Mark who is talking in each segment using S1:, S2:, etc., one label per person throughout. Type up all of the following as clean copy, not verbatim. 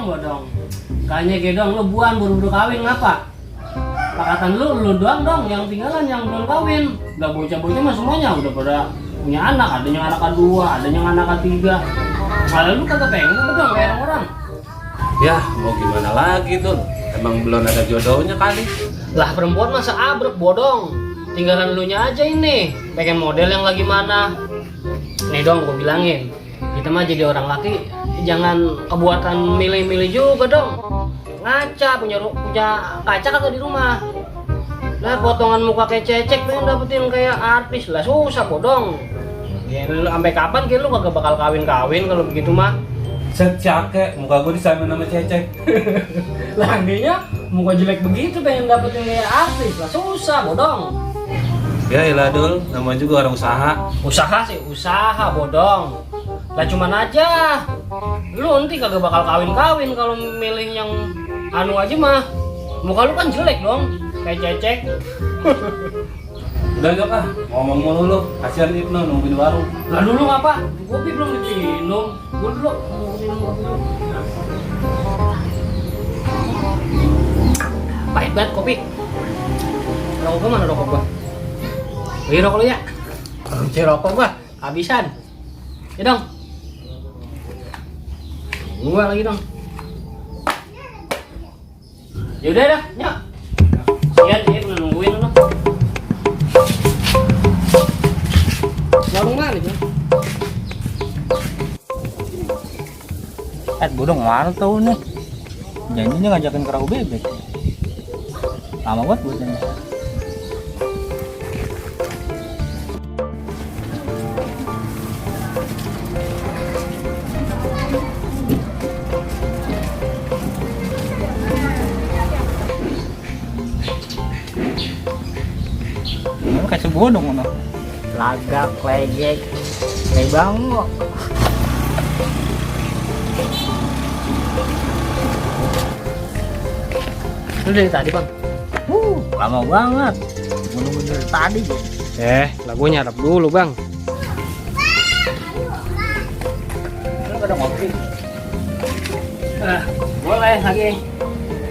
S1: bodong. Kayaknya gedong lu buan buru-buru kawin ngapa? Pakatan lu doang dong yang tinggalan yang belum kawin. Udah bocah-bocah mah semuanya udah pada punya anak, ada yang anak kedua, ada yang anak ketiga. Malah lu kagak pengen apa dong kayak orang-orang.
S2: Ya mau gimana lagi tuh, emang belum ada jodohnya kali.
S1: Lah perempuan masa abrek bodong. Tinggalan lu nya aja ini, pengen model yang lagi mana. Nih dong gua bilangin, kita mah jadi orang laki jangan kebuatan milih-milih juga dong. Ngaca punya kaca kagak di rumah. Lah potongan muka kayak cecek pengen dapetin kayak artis lah susah bodong. Ya lu sampai kapan kayak lu kagak bakal kawin-kawin kalau begitu mah.
S2: Secake, muka gue disamain sama cecek.
S1: Lah dia muka jelek begitu pengen dapetin kayak artis lah susah bodong.
S2: Ya ilah Dul, namanya juga orang usaha.
S1: Usaha sih usaha bodong. Lah cuman aja lu nanti kagak bakal kawin-kawin kalau milih yang anu aja mah. Muka lu kan jelek dong kayak cecek.
S2: Udah Jok ah, ngomong mulu lu, kasihan Ibnu nunggu di warung.
S1: Lah dulu ngapa? Kopi belum diminum. Gua dulu mau minum kopi dulu. Pahit banget kopi. Rokok gua mana rokok gua? Beli rokok lu ya? Beli rokok gua habisan. Ya dong. Gua lagi dong. Yaudah dah, nyok. Sian sih nungguin lu. Warung mana Jong?
S3: Bodong mana tau nih? Janjinya ngajakin kerau bebek. Lama banget buatnya. Kayak sebodong mana? Lagak, legek, kayak bango.
S1: Lu dari tadi bang?
S3: Lama banget. Nunggu dari tadi gue.
S1: Lah gue nyarap dulu bang.
S3: Lu ada kopi?
S1: Boleh lagi.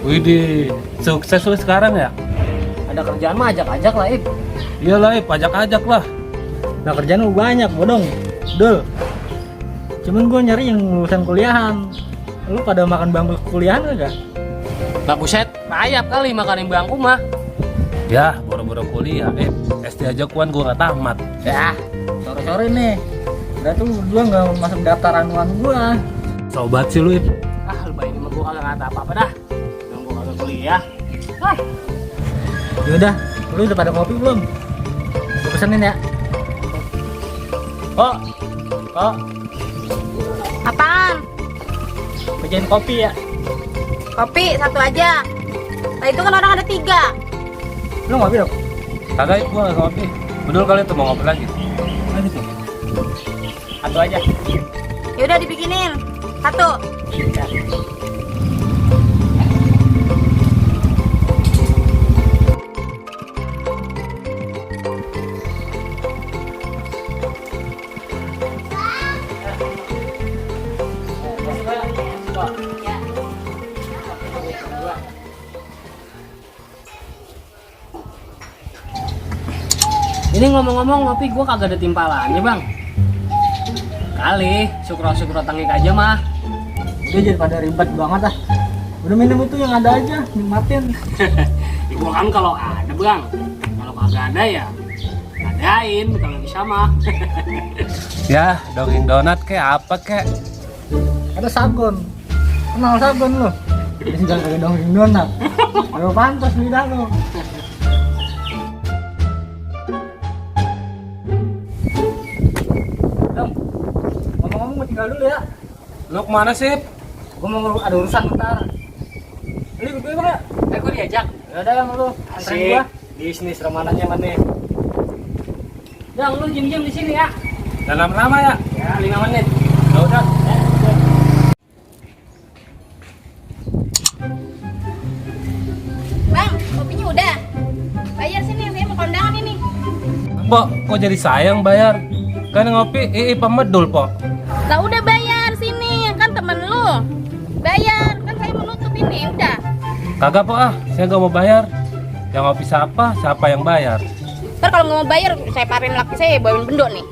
S2: Widih, sukses lu sekarang ya?
S1: Ada kerjaan mah ajak-ajak lah Ib.
S2: Iyalah Ib, ajak-ajak lah.
S3: Nah kerjaan lu banyak, bodong. Dul. Cuman gue nyari yang lulusan kuliahan. Lu pada makan bangku kuliahan enggak?
S1: Lah buset, rayap kali makan yang bangku mah.
S2: Ya, boro-boro kuliah, SD aja kuan gua gak tamat.
S3: Ya, sore-sore nih. Udah tuh gua nggak masuk daftar anuan gua.
S2: Sobat sih lu Ib.
S1: Ah lu ini mah gue kagak ngata apa-apa dah. Yang gue kagak kuliah. Ah.
S3: Yaudah, lu udah pada kopi belum? Gua pesenin ya. Oh,
S4: Apaan?
S3: pejain kopi ya.
S4: Kopi satu aja. Nah itu kan orang ada 3.
S3: Lu ngopi dong?
S2: Kagak Ib, gua gak ngopi. Betul kali tuh mau ngopi lagi.
S3: Ayo tuh. Satu aja.
S4: Ya udah dibikinin. 1.
S3: Ya.
S1: Ini ngomong-ngomong ngopi gue kagak ada timpalannya bang. Kali sukro-sukro tangik aja mah.
S3: Udah jadi pada ribet banget ah. Udah minum itu yang ada aja, nikmatin.
S1: Ya, gua kan kalau ada bang. Kalau kagak ada ya adain kalau bisa mah.
S2: Ya, dongeng donat kek apa kek?
S3: Ada sabun. Kenal sabun lo? Ini tinggal kayak dongeng donat. Ayo pantas lidah lo. Ngomong-ngomong mau tinggal dulu ya.
S2: Lu kemana sih?
S3: Gua mau ada urusan bentar. Ini gue bang ya?
S1: Gue diajak.
S3: Ya udah yang lu anterin
S1: Asik.
S3: gua.
S1: Bisnis remananya mana? Bang lu jam-jam di sini ya.
S2: Dan lama-lama ya?
S1: Ya 5 menit.
S2: Ya udah.
S4: Bang, kopinya udah. Bayar sini, saya mau kondangan ini.
S2: Pok, kok jadi sayang bayar? Kan ngopi, pemedul, Pok.
S4: Lah udah bayar sini, kan temen lu. Bayar.
S2: Kagak po ah, saya gak mau bayar. Yang ngopi siapa yang bayar?
S4: Ntar kalau nggak mau bayar, saya parin laki saya bawain bendo nih.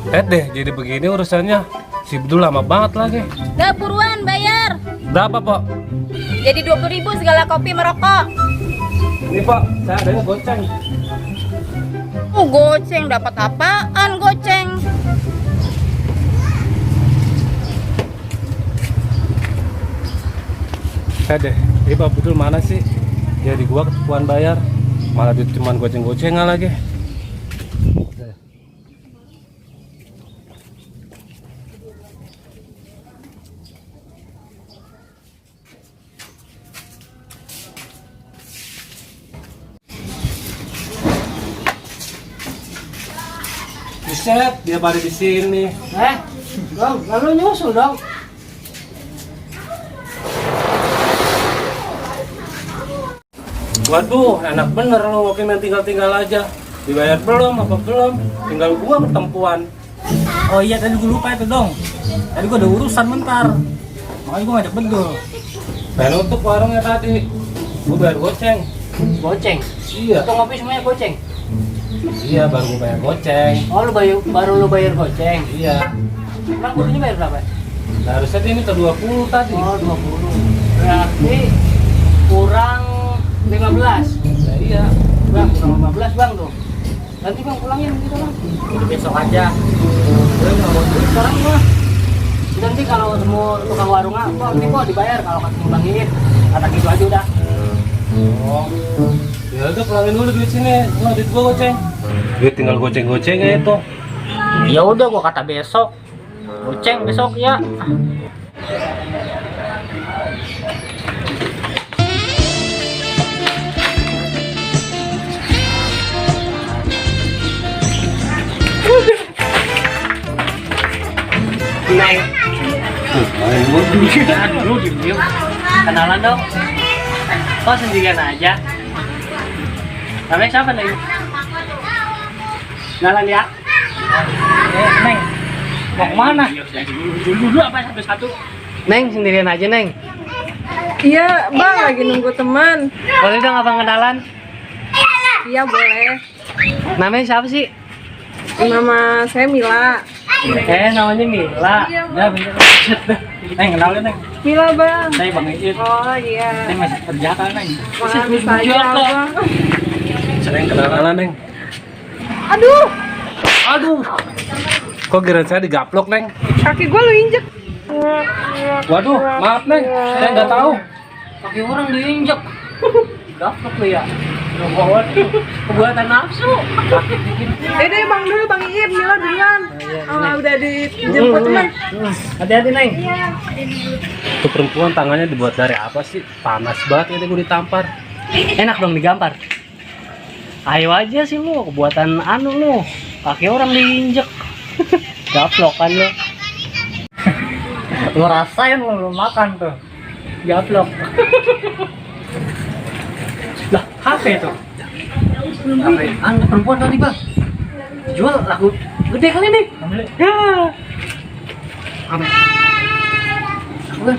S2: Deh, jadi begini urusannya. Si Bedul lama banget lagi.
S4: Udah buruan bayar.
S2: Berapa po?
S4: Jadi 20.000 segala kopi merokok.
S2: Ini po, saya adanya goceng.
S4: Oh goceng, dapat apaan goceng?
S2: Deh, ini Pak Bedul mana sih? Jadi gua ketipuan bayar. Malah dia cuman goceng-gocengan lagi. Buset, dia pada di sini.
S1: Dong, lalu nyusul dong.
S2: Waduh, enak bener lo ngopi main tinggal-tinggal aja. Dibayar belum, apa belum? Tinggal gua ketempuan.
S3: Oh iya, tadi gue lupa itu dong. Tadi gue ada urusan bentar. Makanya gue ngajak Bedul.
S2: Pengen nutup warungnya tadi. Gua bayar goceng.
S1: Goceng.
S2: Iya.
S1: Atau ngopi semuanya goceng.
S2: Iya, baru gua bayar goceng.
S1: Oh, baru lu bayar goceng.
S2: Iya.
S1: Emang gurunya bayar berapa?
S2: Nah, harusnya dia minta 20 tadi.
S1: Oh, 20. Berarti kurang 15.
S2: Nah, iya.
S1: Bang, kurang 15 bang tuh. Nanti bang pulangin gitu bang. Udah besok aja. Udah nggak mau duit sekarang gua. Nanti kalau semua tukang warung apa, nanti kok dibayar kalau kata bang Iin. Kata gitu aja udah.
S2: Oh. Ya udah pulangin dulu duit sini. Gua duit gua goceng. Duit tinggal goceng-gocengnya itu.
S1: Ya udah gua kata besok. Goceng besok ya. Neng. Aduh, diem. Kenalan dong. Kok sendirian aja? Namanya siapa, Neng? Kenalan ya? Neng. Mau kemana? Dulu apa satu-satu? Neng, sendirian aja, Neng.
S5: Iya, Bang, lagi nunggu teman.
S1: Boleh dong abang kenalan?
S5: Iya, boleh.
S1: Namanya siapa sih?
S5: Nama saya Mila.
S1: Namanya Mila. Ya, bener. Neng, kenalin, Neng.
S5: Mila, Bang.
S1: Saya Bang Iin.
S5: Oh, iya.
S1: Neng masih kerja kan, Neng?
S5: Wah, bisa aja, Bang.
S2: Sering kenalan, Neng.
S5: Aduh,
S1: Aduh.
S2: Kok kira saya digaplok, Neng?
S5: kaki gue lu injek.
S2: Waduh, maaf, Neng. Saya nggak tahu.
S1: Pakai orang diinjek. Gaplok lu ya. Kebuatan nafsu. Sakit dikit.
S5: Deh, Bang dulu, Bang Iip, Mila duluan.
S1: Iya.
S5: Udah dijemput teman.
S1: Hati-hati, Neng.
S2: Tuh perempuan tangannya dibuat dari apa sih? Panas banget ini gue ditampar.
S1: Enak dong digampar. Ayo aja sih lu, kebuatan anu lu. Kaki orang diinjek. Gaplok kan lu. Lu rasain lu makan tuh. Gaplok. Lah, HP itu. HP. Anu perempuan tadi, Bang. Jual laku gede kali nih. Ya. HP. Apa?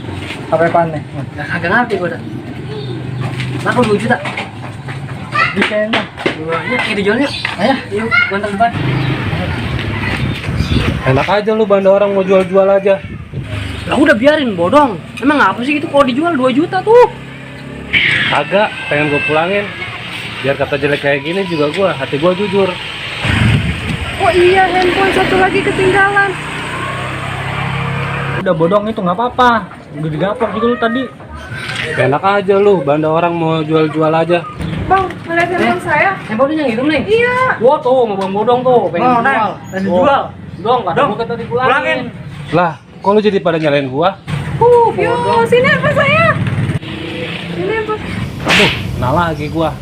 S3: HP apaan nih?
S1: Nah, kagak ngerti gua dah. Laku 2 juta.
S3: Bisa enak.
S1: Duanya kita jualnya. Ayo, yuk, gua antar depan.
S2: Enak aja lu bandar orang mau jual-jual aja.
S1: Lah udah biarin bodong. Emang apa sih itu kalau dijual 2 juta tuh?
S2: Kagak, pengen gue pulangin. Biar kata jelek kayak gini juga gue, hati gue jujur.
S5: Oh iya, handphone satu lagi ketinggalan.
S3: Udah bodong itu nggak apa-apa. Udah digaplok juga lu tadi.
S2: Enak aja lu, bandar orang mau jual-jual aja.
S5: Bang, ngeliat handphone saya.
S1: Handphonenya yang hitam nih.
S5: Iya.
S1: Gua tuh mau bang bodong tuh, pengen
S3: Oh,
S1: jual.
S3: Neng, pengen jual.
S1: Dong, kata
S3: Dong,
S1: gua kata dipulangin.
S2: Lah, kok lu jadi pada nyalain gua?
S5: Yo, sini handphone saya. Sini handphone.
S2: Aduh, nah lagi gua.